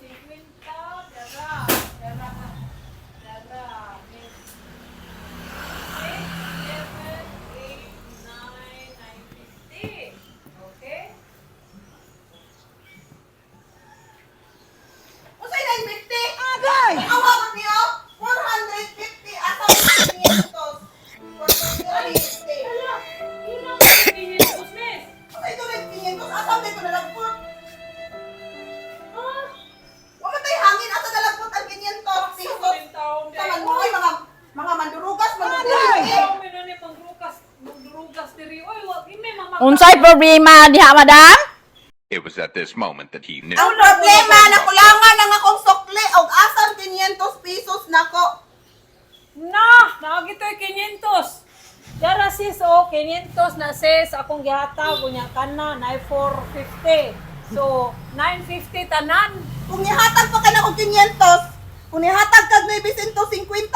50, dara, dara, dara. 6, 7, 8, 9, 950. Okay? Unsay 950? Agay! Awa ko niyo, 450 asa 500. 450. Ala, yun ang 500, miss. Unsay to 500? Asa man ko nalagpot? Ha? Wa man tay hangin asa nalagpot ang 500 pesos. Sa Sa man mo ay mga mandurugas, mandurugas. Unsay problema diha, madam? It was at this moment that he knew. Ang problema nakulangan ang akong sukli og asam 500 pesos nako. Na, naagi to'y 500. Dara sis, oh, 500 na sis, akong gihatag, unya kana, na 450. So, 950 tanan. Kung nihatag pa ka na og 500, kung nihatag kag 950,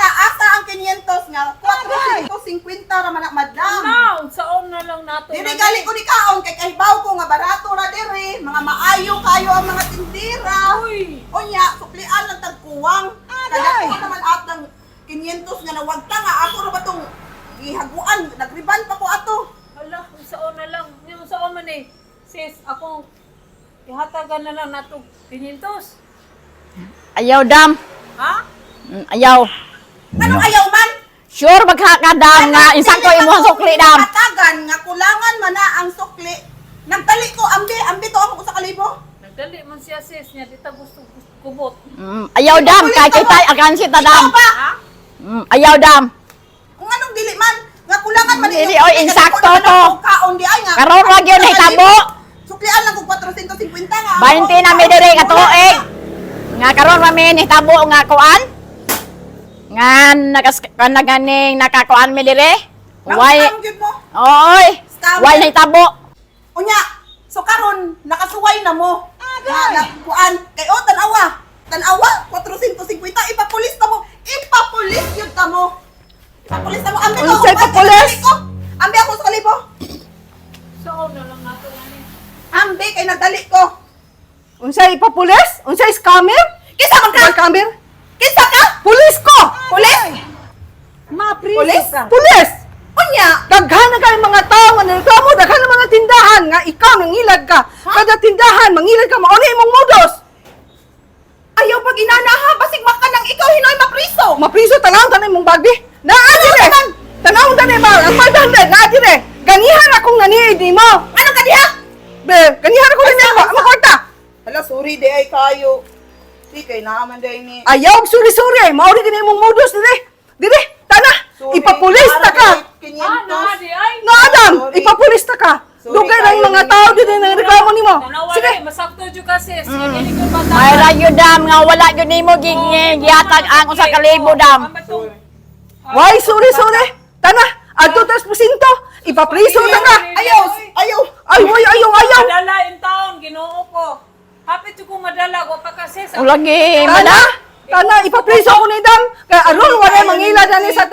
asa ang 500 nga 450 ra man na, madam. Na, unsaon na lang nato. Diri gali ko ni kaon kay kahibaw ko nga barato ra diri, mga maayo kayo ang mga tindira. Uy, Unya, suklian lang tagkuwang. Kada ko naman at ng 500 nga nawagta nga ako ra ba tong gihaguan, nagriban pa ko ato. Hala, unsaon na lang. Yung unsaon man eh. Sis, akong ihatagan na lang nato 500. Ayaw, dam. Ha? Ayaw. Anong ayaw man? Sure magha ka, dam, nga insakto imong sukli, dam. Hatagan nga kulangan man na ang sukli. Nagtali ko ambi, ambi to ako sa kalibo. Nagdali man siya sis niya, di ta gusto kubot. Ayaw, dam, kay kita akansi ta, dam. Ikaw ba? Ha? Ayaw, dam. Kung anong dili man nga kulangan man Dili, inyong oy, sukli, insakto kadako to. naman ang Kaon di ay nga. Karon ra gyud nahitabo. Suklian lang kog 450 nga. 20 na mi diri ka tuig. Nga karon ra mi nahitabo nga kuan. Nga nakas kanaganing nakakuan mi diri. Way. Ang gyud mo. Oy. Scammer. Way nahitabo. Unya, so karon nakasuway na mo. Agay. Na, kuan kay oh tan-awa. Tan-awa 450 ipapulis ta mo. Ipapulis gyud ta mo. Ipapulis ta mo. Ambi ko. Unsay papulis? Ambi ako sa kalibo. Saon na lang nato ani. Ambi kay nagdali ko. Unsay ipapulis? Unsay scammer? Kinsa man ka? Scammer? Kinsa ka? Pulis ko! Pulis? Mapriso Pulis? ka. Pulis! Unya, Daghan na kayong mga tao nga nireklamo, daghan na mga tindahan nga ikaw nangilad ka. Kada tindahan mangilad ka, mao na imong modus. Ayaw pag inana ha, basig maka nang ikaw hinoy mapriso. Mapriso tanaw tanay imong bagbi. Naa dire. Tanaw tanay ba ang 500 naa dire. Ganihan akong naniid nimo. Ano ka diha? Be, ganihan ako naniid mo. Ang kwarta. Hala, sorry di ay kayo. Di kay naaman di ay ni. Ayaw suri-suri, mao rin gini imong modus dire. Dire, tana. Sorry, Ipapulis ta ka. Ah, na di ay. No, Adam, Sorry. ipapulis ta ka. Sorry, Dugay lang kayo mga ni- tao dito nang reklamo nimo. Tanawa Sige. na, masakto jud ka sis. Dili ko bata. May ra gyud, dam, nga wala gyud nimo gihatag ang usa ka libo, dam. Why, sorry, sorry. Tana, adto tas presinto. Ipapriso ta ka. Ayaw, ayaw. Ay, way, ayaw, ayaw. Madala in town, Ginoo ko. Hapit jud ko madala wa pa ka sis. Lagi, Tana, madam. tana, ipapriso ko ni Dam. Kaya aron wala mangila dani sa